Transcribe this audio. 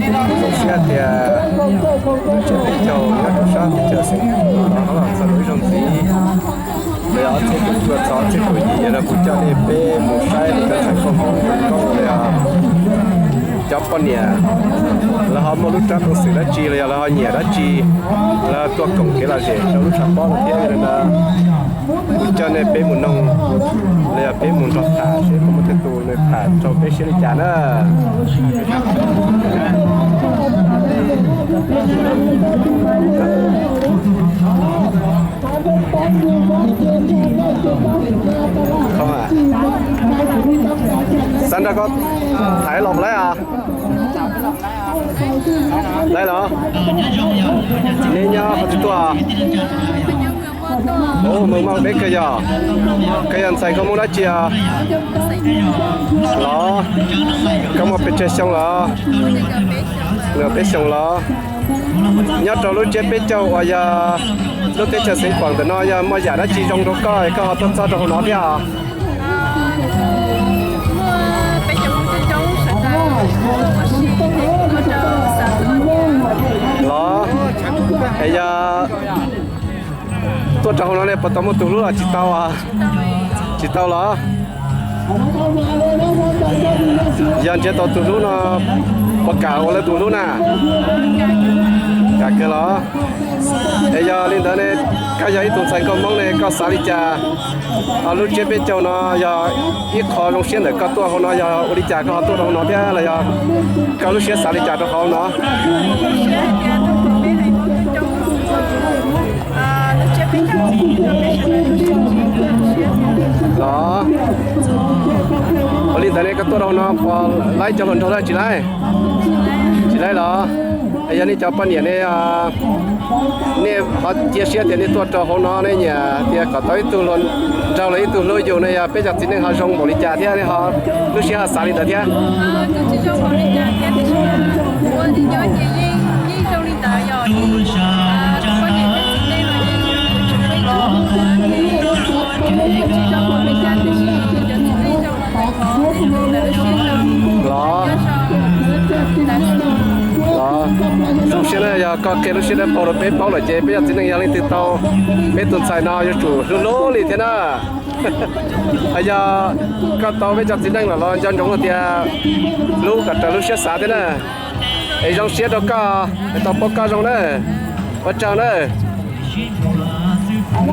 Zoo siab tias lub tsiab peb caug nyob rau sab teb chaws Xeev Khuam no los txog lub ib zaug ntxiv. Yog ob txhiab kaum cuaj txog ob txhiab kaum yim no kuv coj nej peb mus saib lub ntawd txhais koj Hmoob zoo nkauj li os. Cov poj niam lawv ho muaj lub rab peev xwm dab tsi los yog lawv ho nyiam dab tsi, lawv tuaj koom kev lom zem rau lub tshav pob no thiab li ntawd. Kuv coj nej peb mus noog los yog peb mus nrog tham seb puas muaj tej tus nws tham rau peb siab li cas na. Xav nrog koj tham los laib os. Laib los? Nej nyob qhov twg tuaj? Mus Maj Peb kawg yog? Koj yog ntxhais nkauj Hmoob dab tsi os? Los, koj muaj pes tsawg xyoo los? Peb xyoos los? Nyob rau lub tsiab peb caug uas yog lub teb chaws Xeev Khuam ntawm no yog muaj yam dab tsi zoo rau koj es koj ho tuaj txog rau hauv no thiab os? Los, es yog tuaj rau hauv no nej puas tau muaj tus hlub los tsis tau? Tsis tau los? Yog nrhiav tau tus hlub no puas kam ua lawv tus hlub na? Kam kawg los? Es yog li ntawd ne, koj yog ib tug ntxhais nkauj Hmoob ne koj xav li cas? Lub tsiab peb caug no yog ib qho zoo siab ntawm koj tuaj hauv no yog ua li cas koj ho tuaj rau hauv no thiab los yog koj lub siab xav li cas rau hauv no? Los, ua li ntawd ne koj tuaj rau hauv no puas laib cov hluas nraug los tsis laib? Tsis laib los? Es yog nej cov poj niam ne, nej ho cia siab tias nej tuaj rau hauv no nej nyiam tias kom tau ib tug hluas nraug los ib tug hlub yus ne yog peb cov txiv neej ho zoo npaum li cas thiab nej ho lub siab ho xav li ntawd thiab? Los, los, zoo siab na yog koj qhia lub siab dawb paug rau peb paub lawm ces peb cov txiv neej yog leej twg tau peb tus ntxhais no yuav tsum hlub hlub li thiab na. Yog koj tau peb cov txiv neej los los nco ntsoov tias hlub kom raws lub siab xav thiab na. Es zoo siab rau koj es tau paub koj zoo na. Ua tsaug na.